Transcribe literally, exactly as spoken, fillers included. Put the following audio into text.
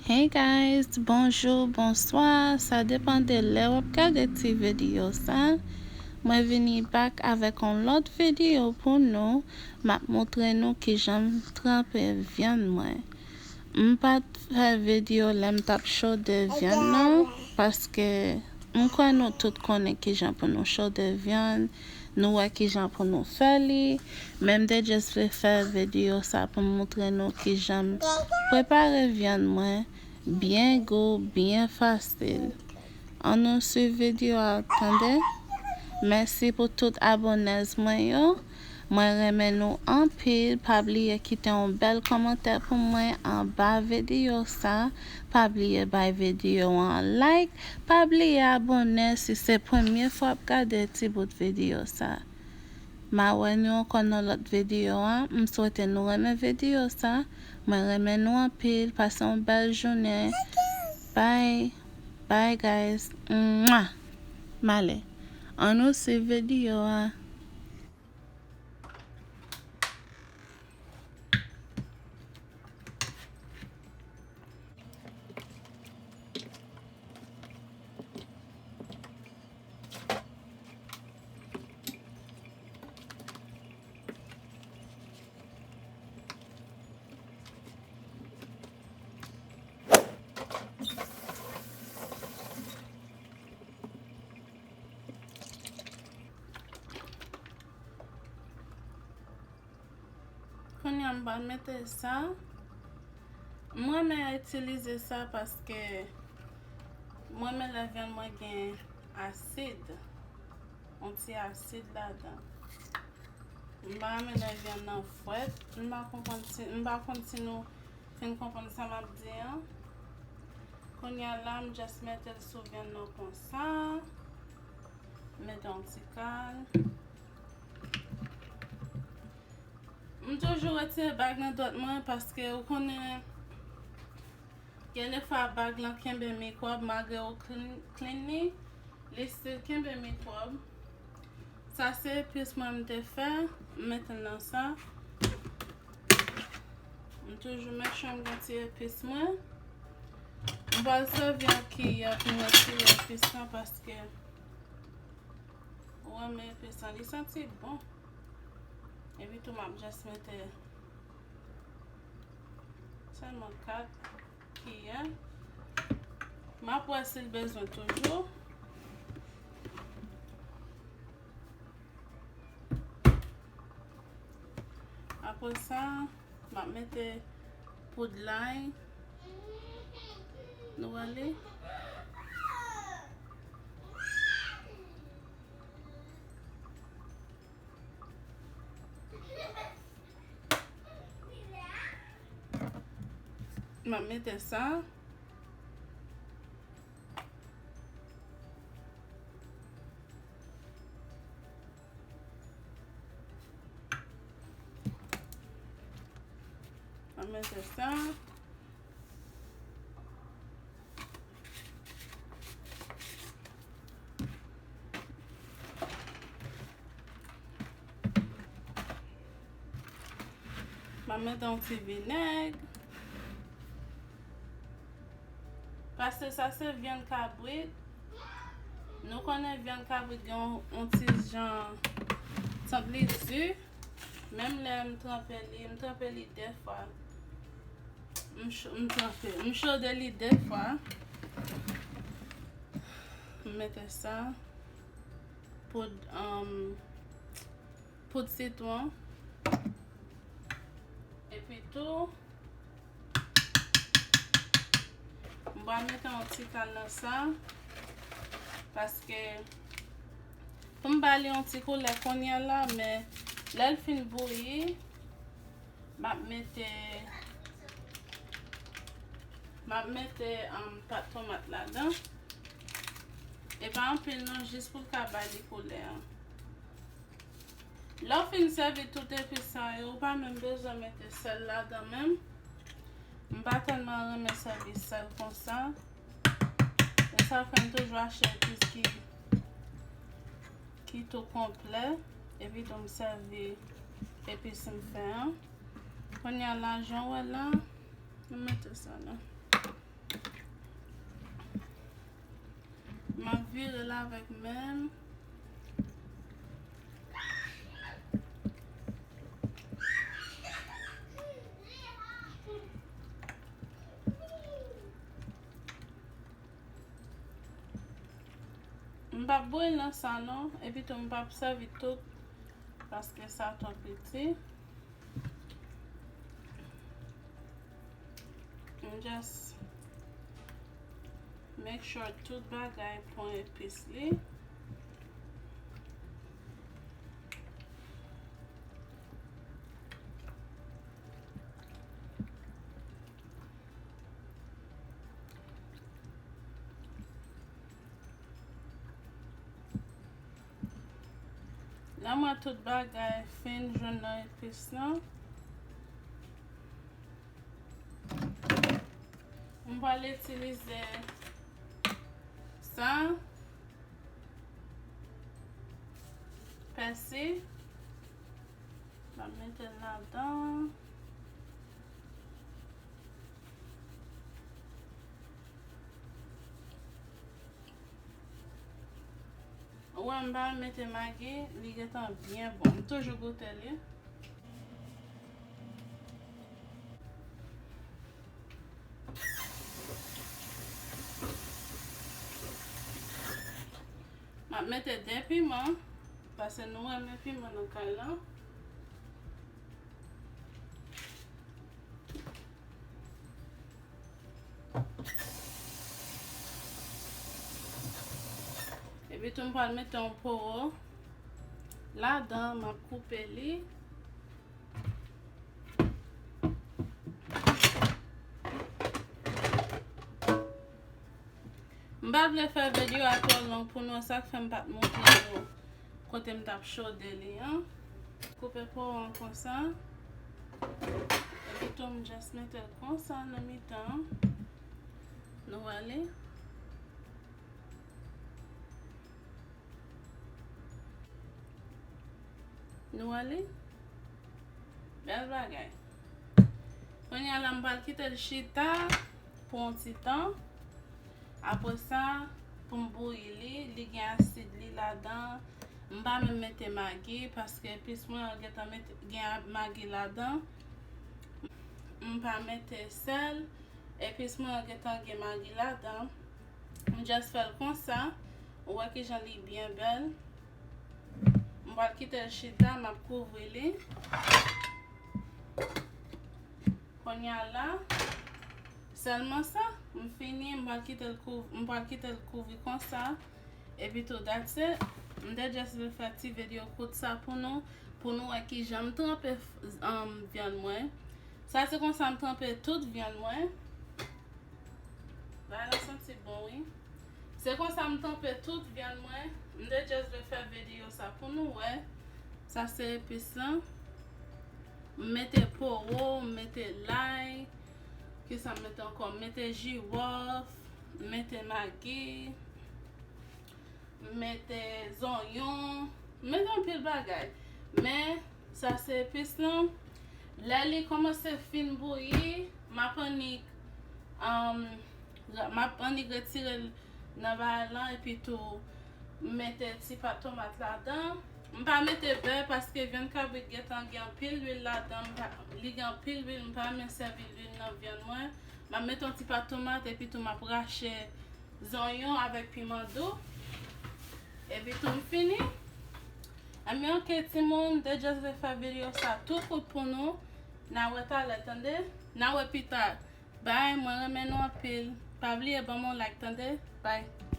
Hey guys, bonjou, bonswa, sa depann de lè w ap gade ti videyo sa. Mwen vini back avèk yon lòt videyo pou nou. M ap montre nou kijan m tranpe vyann mwen. M pa t fè videyo lè m t ap chode vyann nan, paske m kwè nou tout konnen kijan pou nou chode vyann, nou wè kijan pou nou fè li. Men m te just vle fè videyo sa pou m montre nou kijan m prepare vyann mwen byen gou, byen fasil. Ann nou swiv videyo a, tande. Mèsi pou tout abonnés mwen yo. Mwen renmen nou anpil. Pa bliye kite yon bèl kòmantè pou mwen anba videyo sa. Pa bliye bay videyo an like. Pa bliye abòne si se premye fwa w ap gade ti bout videyo sa. M a wè nou ankò nan lòt videyo an. M swete nou renmen videyo sa. Mwen renmen nou anpil. Pase yon bèl jounen. Bye. Bye, guys. Mwah. M ale. Ann nou swiv videyo a. Kounye a m pral mete sa. M renmen itilize sa paske m renmen lè vyann mwen gen asid, yon ti asid ladan. M pa renmen lè vyann nan frèt. M pa konprann si, m pa konn si nou fin konprann sa m ap di an. Kounye a la, m just mete l sou vyann nan konsa. Mete yon ti kal. M toujou retire bag nan dwèt mwen paske ou konnen gen de fwa bag lan kenbe mikwòb malgre ou clean, clean li, li still kenbe mikwòb. Sa se epis mwen m te fè, m mete l nan sa. M toujou make sure m gen ti epis mwen. M pral sèvi yon kiyè pou m retire epis lan paske ou wè men epis lan, li santi bon. Epi tou m ap just mete sèlman kat kiyè. M ap wè si l bezwen toujou. Apre sa, m ap mete poud lay. Nou wè li? M ap mete sa. M ap mete sa. M ap mete yon ti vinèg. Paske sa se vyann kabrit. Nou konnen vyann kabrit gen yon, yon ti jan, tank li di. Menm lè m tranpe li, m tranpe li de fwa. M cho-, m tranpe, m chode li de fwa. M mete sa. Poud, um, poud sitwon. Epi tou, m pral mete yon ti kal nan sa. Paske pou m ba li yon ti koulè kounye a la, men lè l fin bouyi, m ap mete, m ap mete, um, pat tomat ladan. E pa anpil non, jis pou l ka ba li koulè an. Lè w fin sèvi tout epis sa yo, ou pa menm bezwen mete sèl ladan menm. M pa tèlman renmen sèvi sèl konsa. E sa fè m toujou achte epis ki, ki tou konplè. Epi tou m sèvi epis m fè an. Kounye a la, jan w wè la, m mete sa la. M ap vire l avèk men m. M p ap bouyi l nan sa non, epi tou m p ap sèvi tout, paske sa twò piti. M just make sure tout bagay pran epis li. Lè m wè tout bagay fin jwenn nan epis lan, m pral itilize sa, pèsi, m ap mete l ladan. Ou wè m pa mete magi, li gentan byen bon. M toujou goute li. M ap mete de piman, paske nou renmen piman nan kay lan. Epi tou m pral mete yon powo ladan, m ap koupe li. M pa vle fè videyo a twò long pou nou, sa k fè m pa t montre nou kote m t ap chode li an. Koupe powo an konsa. Epi tou m just mete l konsa nan mitan an. Nou wè li. Nou wè li? Bèl bagay. Kounye a la, m pral kite l chita pou yon ti tan. Apre sa, pou m bouyi li, li gen asid li ladan. M pa menm mete magi, paske epis mwen an gentan mete, gen a-, magi ladan. M pa mete sèl, epis mwen an gentan gen magi ladan. M just fè l konsa. Ou wè kijan li byen bèl. M pral kite l chita, m ap kouvri li. Kounye a la, sèlman sa, m fini, m pral kite l kouv-, m pral kite l kouvri konsa. Epi tou, that's it. M te just vle fè ti videyo kout sa pou nou, pou nou wè kijan m tranpe, um, vyann mwen. Sa se konsa m tranpe tout vyann mwen. Bagay la santi bon, wi. Se konsa m tranpe tout vyann mwen. M te just vle fè videyo sa pou nou wè. Sa se epis lan. M mete powo, m mete lay. Kisa m mete ankò? M mete jiwòf, m mete magi, m mete zonyon, m mete anpil bagay. Men, sa se epis lan. Lè li kòmanse fin bouyi, m ap annik, um, m ap annik retire l nan bagay lan, epi tou m mete ti pat tomat ladan. M pa mete bè paske vyann kabrit gentan gen anpil lwil ladan, m pa, li gen anpil lwil, m pa renmen sèvi lwil nan vyann mwen. M ap mete yon ti pat tomat, epi tou m ap rache zonyon avèk piman dou. Epi tou m fini. Anben, oke, timoun, m te just vle fè videyo sa tou kout pou nou. N a wè talè, tande? N a wè pita. Bye, mwen renmen nou anpil. Pa bliye ban m yon like, tande? Bye.